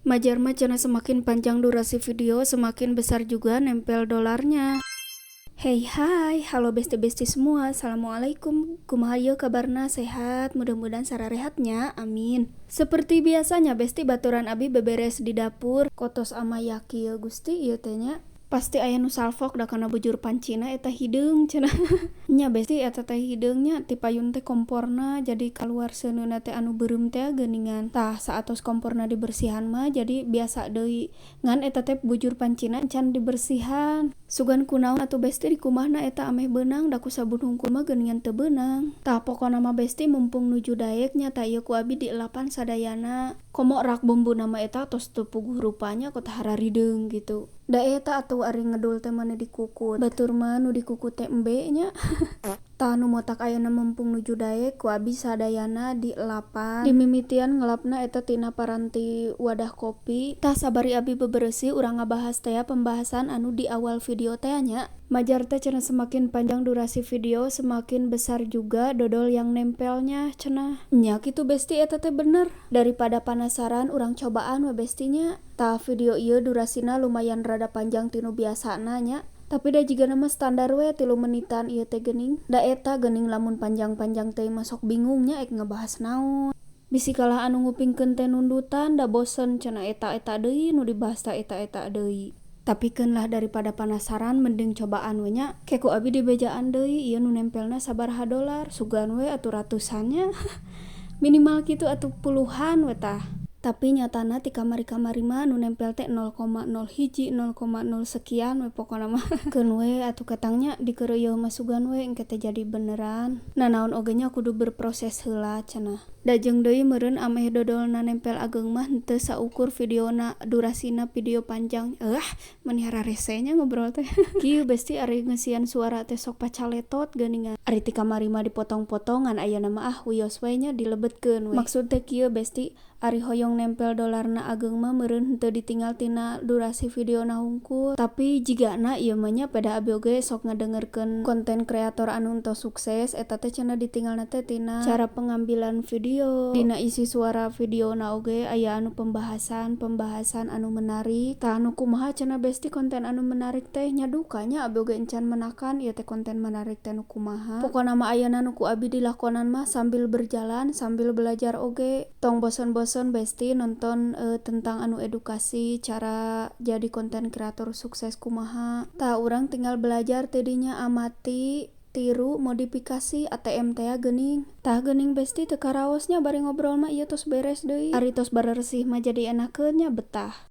Majar mah cenah semakin panjang durasi video, semakin besar juga nempel dolarnya. Hey hai, halo bestie-bestie semua. Assalamualaikum. Kumaha ieu kabarna, sehat? Mudah-mudahan sararehat nya, amin. Seperti biasanya, bestie, baturan abi beberes di dapur. Kotos amaya kieu, Gusti, ieu teh nya. Pasti aya nu salfok da kana bujur pancina eta hideung cenah. Nya, bestie, eta teh hideungnya ti payun teh komporna, jadi kaluar seuneuna teh anu beureum teh geuningan. Tah, saatos komporna dibersihan mah jadi biasa deui, ngan eta teh bujur pancina can dibersihan. Sugan kunaon atuh, bestie, dikumahna eta ameh beunang, da ku sabun hungkul mah geuningan teu beunang. Tah, pokona mah, bestie, mumpung nuju daek nya, tah ieu ku abi dielapan sadayana. Komo rak bumbuna mah eta tos teu puguh rupanya, kota hararideung gitu. Da eta atuh ari ngedul teh mani dikukut. Batur mah nu dikukut teh embe nya. Tah, nu motak ayeuna mumpung nuju daek ku abi sadayana dielapan. Dimimitian ngelapna eta tina paranti wadah kopi. Tah, sabari abi beberesih, urang ngabahas teh pembahasan anu di awal video teh nya. Majar teh cenah semakin panjang durasi video, semakin besar juga dodol yang nempelnya cenah. Nya kitu, bestie, eta teh bener. Daripada penasaran, urang cobaan we, bestie, nya. Tah, video ieu durasina lumayan rada panjang tinu biasana nya. Tapi da jigana mah standar we 3 menitan ieu teh geuning. Da eta geuning lamun panjang-panjang teh mah sok bingung nya ek ngebahas naon. Bisi kalah anu ngupingkeun teh nundutan, da bosen cenah, eta-eta deui nu dibahas teh, eta-eta deui. Tapi keun lah, daripada penasaran mending cobaan we nya. Ke ku abi dibejaan deui ieu nu nempelna sabaraha dolar, sugan we atuh ratusan nya. Minimal kitu atuh, puluhan we tah. Tapi nyatana ti kamari-kamari mah nu nempel teh 0,01, 0,0 sekian we pokona mah. Keun we atuh ketangnya dikeureuyeun mah, sugan we engke teh jadi beneran. Nanaon oge nya kudu berproses heula cenah. Da jeung deui meureun ameh dodolna nempel ageng mah henteu saukur videona durasina video panjang. Meni hararese nya ngobrol teh. Kieu, bestie, ari ngeusian suara teh sok pacaletot geuningan. Ari ti kamari mah dipotong-potong, ngan ayeuna mah ah wios we nya, dilebetkeun we. Maksud teh kieu, bestie, ari hoyong nempel dolarna ageng mah meureun henteu ditinggal tina durasi videona hungkul. Tapi jigana ieu mah nya, pada abi oge sok ngadengerkeun konten kreator anu entos sukses, eta teh cenah ditinggalna teh tina cara pengambilan video, dina isi suara videona oge aya anu pembahasan-pembahasan anu menarik. Tah, anu kumaha cenah, bestie, konten anu menarik teh nya? Duka nya abi oge encan menakan ieu teh konten menarik teh nu kumaha. Pokona mah ayeuna nu ku abi dilakonan mah sambil berjalan sambil belajar oge. Tong bosen-bosen, bestie, nonton tentang anu edukasi cara jadi konten kreator sukses kumaha. Tah, urang tinggal belajar ti dinya, amati, tiru, modifikasi, ATM teh geuning. Tah geuning, bestie, teu karaos nya bari ngobrol mah ieu tos beres deui. Ari tos bareresih mah jadi enakeun nya, betah.